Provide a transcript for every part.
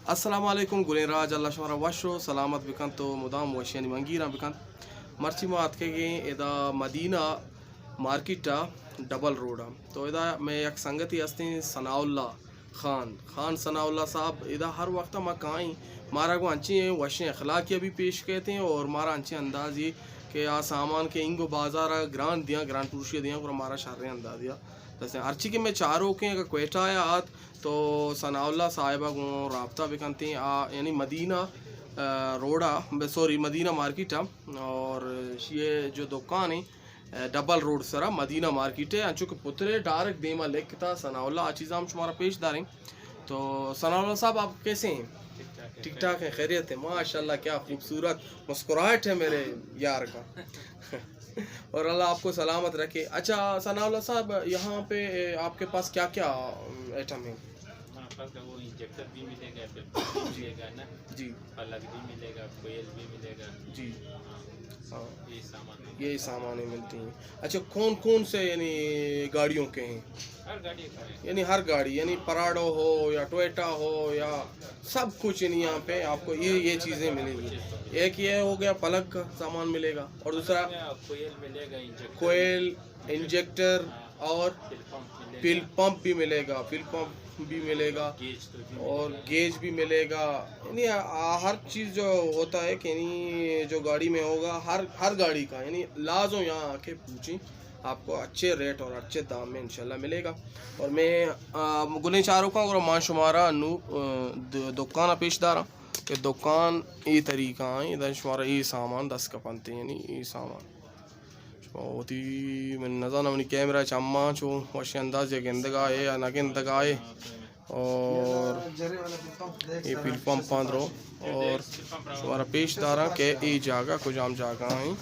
السلام علیکم گلیں راج، اللہ شمارا وش و سلامت بکنت و مدام وشیانی منگیراں بکنت۔ مرچی ما اتکگیں ادا مدینہ مارکیٹ ء ڈبل روڈ ء۔ تو ادا مئے یک سنگتی ہستیں ثناء اللہ خان، خان ثناء اللہ صاحب، ادا ہر وقت ما کائیں، مارا گوں انچیں وشیں اخلاقی بھی پیش کہتے ہیں اور مارا انچیں اندازی کہ آ سامان کے انگو بازار ء گران دیاں، گران پروشی دیاں، گڑا مارا شریں اندازی ء دستیں۔ ہرچی کہ مئے چاروکیں اگر کوئٹہ ء آت تو ثناء اللہ صاحب ء گوں رابطہ بکنتیں، آ یعنی مدینہ، آ، روڈ ء، سوری، مدینہ مارکیٹ ء، اور شیئے جو دکان ہیں، آ، ڈبل روڈ سرا مدینہ مارکیٹ ہے، انچو کہ پترے ڈائریکٹ دیما لکھتا ثناء اللہ، آ چیزاں ہم شمارا پیش داریں۔ تو ثناء اللہ صاحب، آپ کیسے ہیں؟ ٹھیک ٹھاک ہیں، خیریت ہے؟ ماشاءاللہ، کیا خوبصورت مسکراہٹ ہے میرے یار کا۔ اور اللہ آپ کو سلامت رکھے۔ اچھا ثناء اللہ صاحب، یہاں پہ، اے، آپ کے پاس کیا کیا، ام، آئٹم ہیں؟ ہمارے پاس وہ انجیکٹر بھی ملے گا، پمپ بھی ملے گا نا، جی۔ پلگ بھی ملے گا، کوئل بھی ملے گا۔ جی۔ ہاں۔ ہاں۔ یہ سامان ملتا ہے۔ یہ سامان ملتے ہیں۔ اچھا، کون کون سے یعنی گاڑیوں کے ہیں؟ ہر گاڑی کا ہے۔ یعنی ہر گاڑی، یعنی پراڈو ہو یا ٹویوٹا ہو یا سب کچھ یعنی یہاں پہ آپ کو یہ، یہ چیزیں ملیں گی۔ ایک یہ ہو گیا، پلگ کا سامان ملے گا، اور دوسرا کوئل ملے گا، انجیکٹر، کوئل، انجیکٹر اور فیول پمپ ملے گا۔ فیول پمپ بھی ملے گا، فیول پمپ بھی ملے گا، گیج تو بھی اور ملے گا۔ گیج بھی ملے گا۔ یعنی آ، ہر چیز جو ہوتا ہے کہ یعنی جو گاڑی میں ہوگا، ہر، ہر گاڑی کا یعنی لازم یہاں آ کے پوچھیں۔ آپ کو اچھے ریٹ اور اچھے دام میں انشاءاللہ ملے گا۔ اور میں، آ، گلیں چاروکاں، گڑا ما شمارا نو، آ، د-، دکان پیش داراں کہ دکان اے طریقہ ہیں، ادا شمارا اے سامان دست کپنتے، یعنی اے سامان۔ شما وتی، من نزاناں منی کیمرہ چماں چو وش انداز یا گندگا ہے یا نہ گندگا ہے۔ اور اے فیول پمپ آں درو اور شمارا پیش داراں کہ اے جاگہ کجام جاگہ ہیں۔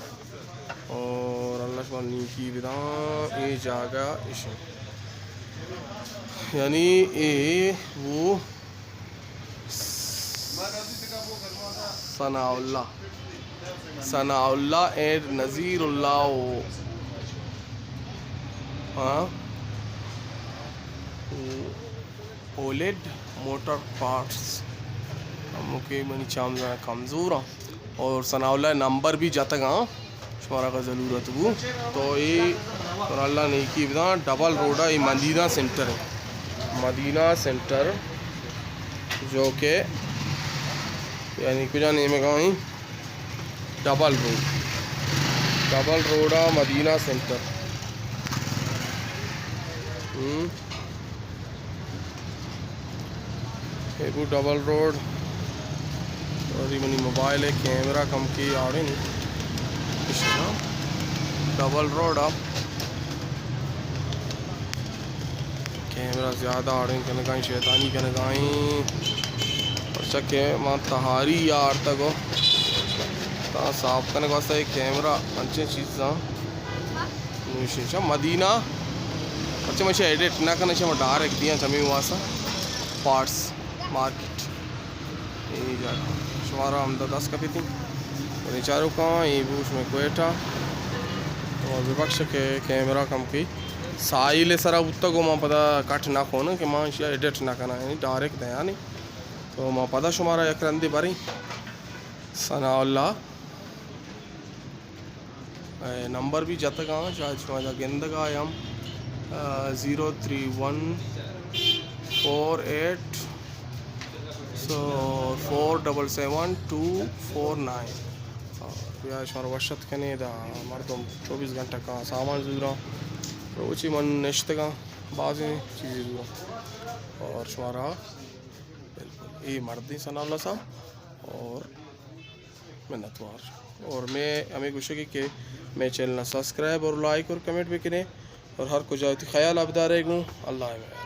اور اللہ شمارا نیکی بداں، اے جاگہ اش ہیں۔ یعنی اے وہ ثناء اللہ، ثناء اللہ اینڈ نذیر اللہ و، ہاں، اولڈ موٹر پارٹس۔ ہمو کہ منی چم زنا کمزور آں۔ اور ثناء اللہ نمبر بھی جتگاں، شمارا اگاں ضرورت بو تو اے ثناء اللہ نیکی بداں، ڈبل روڈ ء، اے مدینہ سینٹر ہے، مدینہ سینٹر، جو کہ یعنی کجا نیمگا ہیں، ڈبل روڈ، ڈبل روڈ ء مدینہ سینٹر۔ ہم۔ اے بو ڈبل روڈ۔ اور اے منی موبائل ہے، کیمرہ کم کی آڑے نہیں۔ ڈبل روڈ ء کیمرہ زیادہ آڑیں کنگائیں، شیطانی کنگائیں۔ پرچا کہ ما تہاری آرتگو تا صاف کنگ واسطہ ایک کیمرہ، انچیں چیزاں۔ نوشیں چا مدینہ، پرچہ من ایشی ایڈٹ نہ کناں، ایشی من ڈائریکٹ دیاں چمی واسا پارٹس مارکیٹ۔ اے جاگہ شمارا ہمدا دست کپیت۔ منی چاروکاں، اے بوش میں کوئٹہ۔ اور ببخش کہ کیمرہ کم کی ساحل سرا بوتگ و من پدا کٹ نہ کناں کہ من ایشی ایڈٹ نہ کناں، یعنی ڈائریکٹ دیانی۔ تو من پدا شمارا یک رندے بریں۔ ثناء اللہ۔ اے نمبر بھی جتگ آں، شاید شما ادا گندگ آئے ہم، آ، zero three one four eight, so, four double seven two four nine. آ، بیا شمارا وش اتک کنے، ادا مردم چوبیس گھنٹہ کا سامان زوراں، روچی من نشتگاں، بازیں چیزیں زوراں۔ اور شمارا بالکل اے مردیں ثناء اللہ صاحب اور منتوار۔ اور میں ہمیں گوشگی کہ میں چینل سبسکرائب اور لائک اور کمنٹ بکنے اور ہر کجا وتی خیال ء بدارے گوں۔ اللہ حافظ۔